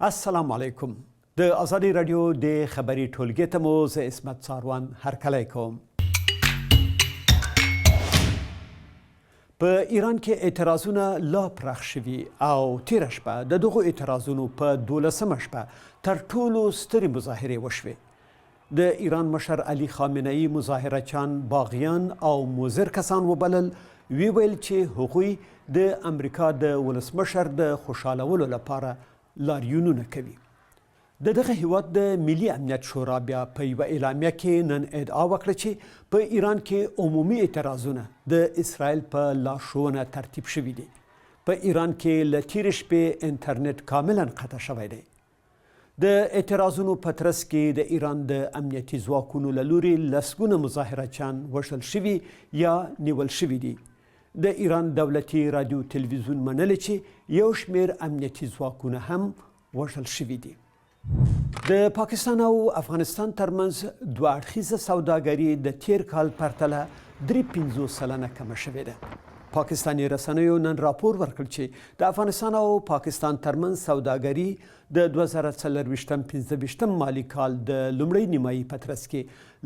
السلام علیکم د ازادي رادیو د خبري ټولګې ته مو زه عصمت څاروان هرکلی کوم. په ایران کې اعتراضونه لا پراخ شوي او تیره شپه د دغو اعتراضونو په دولسمه شپه تر ټولو سترې مظاهرې وشوې. د ایران مشر علي خامنه ای مظاهره چیان باغیان او مضر کسان وبلل، ویې ویل چې هغوی د امریکا د ولسمشر د خوشحالولو لپاره لاریونونه کوي. د دغه هیواد د ملي امنیت شورا بیا په یوه اعلامیه کې نن ادعا وکړه چې په ایران کې عمومي اعتراضونه د اسرائیل په لارښوونه ترتیب شوي دي. په ایران کې له تیرې شپې انټرنیټ کاملا قطع شوی دی. د اعتراضونو په ترڅ کې د ایران د امنیتي ځواکونو له لوري لسګونه مظاهره چیان وژل شوي یا نیول شوي دي. د ایران دولتي رادیو تلویزیون منلې چې یو شمېر امنیتي ځواکونه هم وژل شوي دي. د پاکستان او افغانستان ترمنځ دوه اړخیزه سوداګري د تېر کال پرتله 53% کمه شوې ده. پاکستاني رسنیو نن راپور ورکړ چې د افغانستان او پاکستان ترمنځ سوداګري د 2024-25 مالي کال د لومړۍ نیمایي په ترڅ کې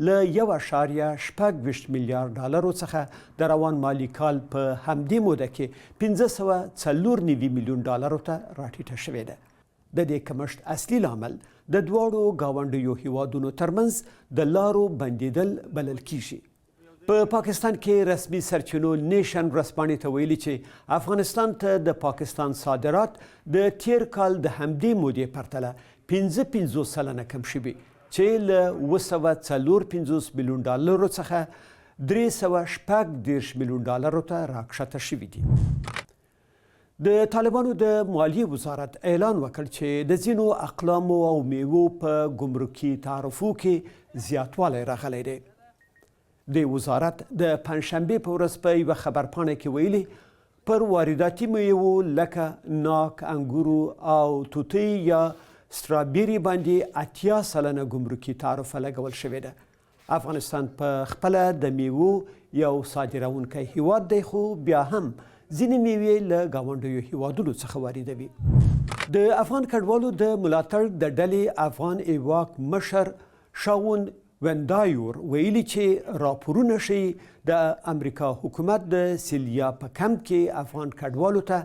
له 1.26 میلیارډ ډالرو څخه د روان مالي کال په همدې موده کې 594 میلیون ډالرو ته راټیټه شوې ده. د دې کمښت اصلي لامل د دواړو ګاونډیو هیوادونو ترمنځ د لارو بندیدل بلل کیږي. په پاکستان کې رسمي سرچینو نیشن ورځپاڼې ته ویلي چې افغانستان ته د پاکستان صادرات د تیر کال د همدې مودې پرتله 55% کم شوي چې له 754 میلیون ډالرو څخه 336 میلیون ډالرو ته راکښته شوي دي. د طالبانو د مالیې وزارت اعلان وکړ چې د ځینو اقلامو او میوو په ګمرکي تعرفو کې زیاتوالی راغلی دی. دې وزارت د پنجشنبې په ورځ په یوه خبرپاڼه کې ویلي، پر وارداتي میوو لکه ناک، انګورو او توتۍ یا سټرابیري باندې 80% ګمرکي تعرفه لګول شوې ده. افغانستان په خپله د میوو یو صادرونکی هیواد دی خو بیا هم ځینې میوې له ګاونډیو هیوادونو څخه واردوي. د افغان کډوالو د ملاتړ د ډلې افغان ایواک مشر شاون وندایور ویلي چې راپورونه ښيي د امریکا حکومت د سیلیا په کمپ کې افغان کډوالو ته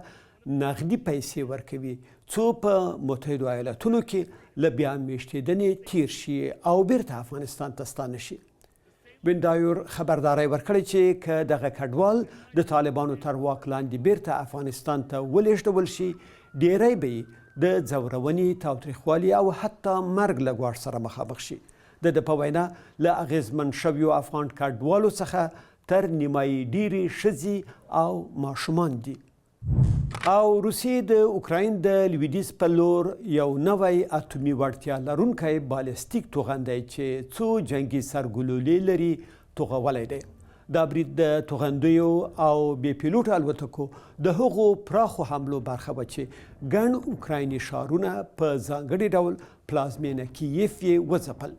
نغدي پیسې ورکوي څو په متحدو ایالتونو کې له بیا میشتېدنې تیر شي او بیرته افغانستان ته ستانه شي. ویندایور خبرداری ورکړی چې که دغه کډوال د طالبانو تر واک لاندې بیرته افغانستان ته ولیږدول شي، ډیری به یې د ځورونې، تاوتریخوالي او حتی مرګ له ګواښ سره مخامخ شي. د ده په وینا، له اغېزمن شویو افغان کډوالو څخه تر نیمایي ډېرې ښځې او ماشومان دي. او روسیې د اوکراین د لویدیځ په لور یو نوی اتومي وړتیا لرونکی بالستیک توغندی چې څو جنګي سرګلولې لري توغولی دی. دا برید د توغندیو او بې پیلوټه الوتکو د هغو پراخو حملو برخه وه چې ګڼ اوکرایني ښارونه په ځانګړي ډول پلازمېنه کییف یې وځپل.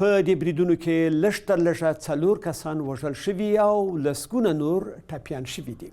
په دې بریدونو کې لږ تر لږه څلور کسان وژل شوي او لسګونه نور ټپیان شوي دي.